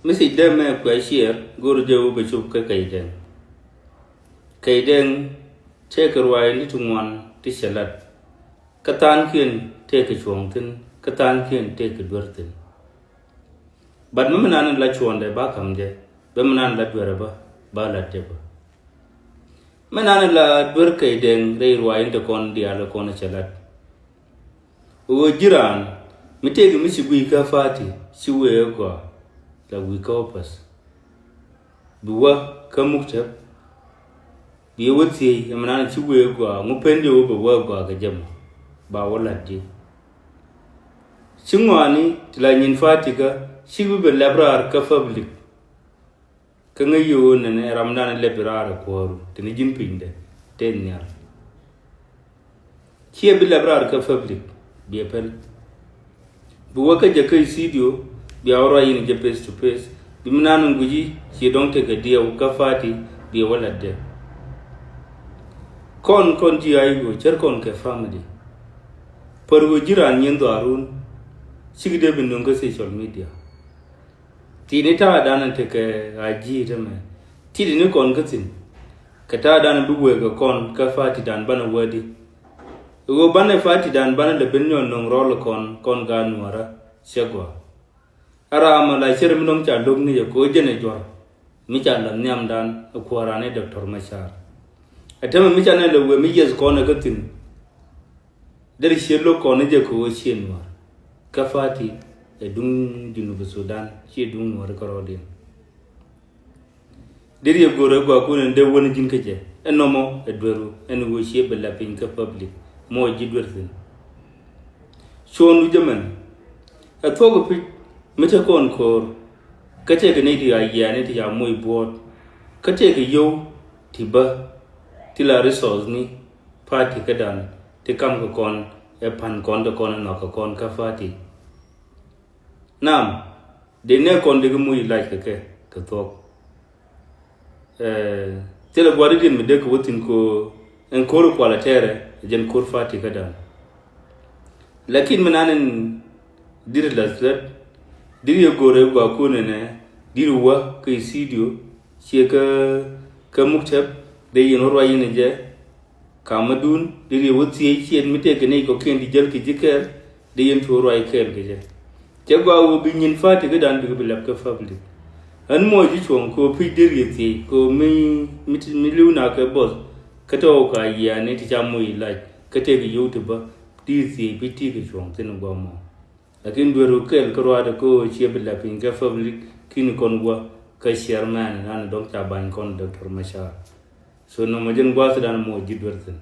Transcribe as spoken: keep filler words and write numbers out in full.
Message dee mɛ kuɛ share go̱o̱r jɛ wä bɛ cop kä Kɛy Dɛŋ. Kɛy Dɛŋ tëëkɛ ruaacni ti ŋuan ti cɛ lat. Kä tha̱a̱ŋkiɛn tëëkɛ cuɔ̱ɔ̱ŋ thi̱n, kä tha̱a̱ŋkiɛn tëëkɛ duer thi̱n. But mi mi nan la cuɔ̱ɔ̱ŋdɛ ba ka̱m jɛ, bɛ mi nan la duerɛ bä, ba lat jɛ bä. Mi nan la duer Kɛy Dɛŋ rɛy ruaacni ti kɔn diaal kɔn cɛ lat. Ɣöö ji̱ raan mi tëëkɛ mi ci gui̱i̱ kä party ci wëë gɔaa la wi̱i̱ kä office. Bi wä kä muktab, bi wä thiec ɛmɛ nan ci wëë gɔaa ŋu pen jɛ wä bɛ wä gɔaa kɛ jɛ mɔ, ba wä lat ji̱. Ci ŋɔaani ti la nyin party kä ci bi bɛ lɛp raar kä public. Kä ŋäc yio̱o̱ nɛnɛ ɛ ramdan lɛp raar ɛ kuääru tini ji̱n pinydɛ tëë nhial. Ciɛ bi lɛp raar kä public, biɛ päl. Bi wä kä jɛ kä studio, bia wä ruac in jɛ face to face. Bi mi nan in guici ciɛ dɔ̱ŋ tekɛ diɛw kä party, biɛ wä lat dɛ. Kɔn kɔn ji̱ a i̱ ɣöö cär kɔn kɛ family. Pär ɣöö ji̱ raan nyin dhɔaarun, cikɛ dee bi nöŋ kä social media. Tini ta̱a̱dan tekɛ a ji̱ tämɛ. Tini kɔn kä thi̱n. Kɛ ta̱a̱dan bi wëë kɛ kɔn kä partydan banɛ wädi. Ɣöö banɛ partydan banɛ lɛ ben nyɔn nöŋ rɔl kɔn, kɔn gaat nuɔ̱ɔ̱rä cɛ gɔaa. A ram a la cär mi nɔŋ ca lo̱k ni jɛ kɛ ɣöö jɛn ɛ juɔ̱r. Mi ca la̱th nhiamdan ɛ kuääran i̱ Doctor Machar. Ɛ tämɛ mi ca nɛ lɛ wëë mi yieth kɔn ɛ kä thi̱n. Deri cië lo̱k kɔn jɛ kɛ ɣöö cië nuɔ̱ɔ̱r. Kä party ɛ duŋ Junub Sudan, ciɛ duŋ nuɔ̱ɔ̱r kärɔɔdiɛn. Deri yɛ go̱r ɛ gɔaa kun ɛn dee wän ji̱n kä jɛ. Ɛn nɔmɔ ɛ dueru ɛn ɣöö ciɛ bɛ la piny kä public. Mɔ ji̱ duer thi̱n. Cuɔ̱ɔ̱ŋdu jɛ mɛn. Ɛ thuɔ̱k ɛ pi̱c mi te kɔn ko̱o̱r. Kä tëëkɛ ni ti a yiani ti ca moc buɔ̱ɔ̱t. Kä tëëkɛ yio̱w ti bä. Ti la resource ni party kädan ti kam kɛ kɔn ɛ pan kɔn ti kɔn ɛ nhɔk kɛ kɔn kä party. Nam, dee nɛ kɔn dee kɛ muc lac kɛ kɛ kɛ thuɔ̱k. Ɛ, thilɛ gua̱didiɛn mi dee kɛ wä thi̱n ko ɛn ko̱r kualɛ tɛɛrɛ ɛ jɛn ko̱r party kädan. Lakin mi nan in diri lath lät diri yɛ go̱r ɛ gua̱a̱ kun ɛnɛ diri wä kä studio ciɛ kä kä muktab dee yɛn wä ruac in ɛ jɛ. Kamädun deri yɛ wä thiec ciɛt mi tëëkɛ nɛy kɔ̱kiɛn ti jäl kɛ ji̱ kɛɛl, dee yɛn tuɔɔk ruac kɛɛl kɛ jɛ. Cɛ gɔaa ɣöö bi nyin party kädan bikɛ bi lɛp kä public. Ɣän mɔ ji̱ cuɔ̱ŋ kɛ ɣöö pi̱c deri yɛ thiec kɛ ɣöö mi, mi ti, mi li̱w na kɛ both. Kä tɔ̱ ɣöö ka yiani ti ca moc lac kä tëëkɛ yio̱w ti bä deri thiec bi ti kɛ cuɔ̱ŋ thi̱n gua̱a̱ mɔ. Lakin dueer ɣöö kɛɛl kä ruaadɛ kɛ ɣöö ciɛ bi lɛp piny kɛ public ki̱ni kɔn gua̱ kä chairman nan dɔ̱ŋ ca ba̱ny kɔn Doctor Machar. So nɔmɔ jɛn gua̱a̱thidan mɔ ji̱ duer thi̱n.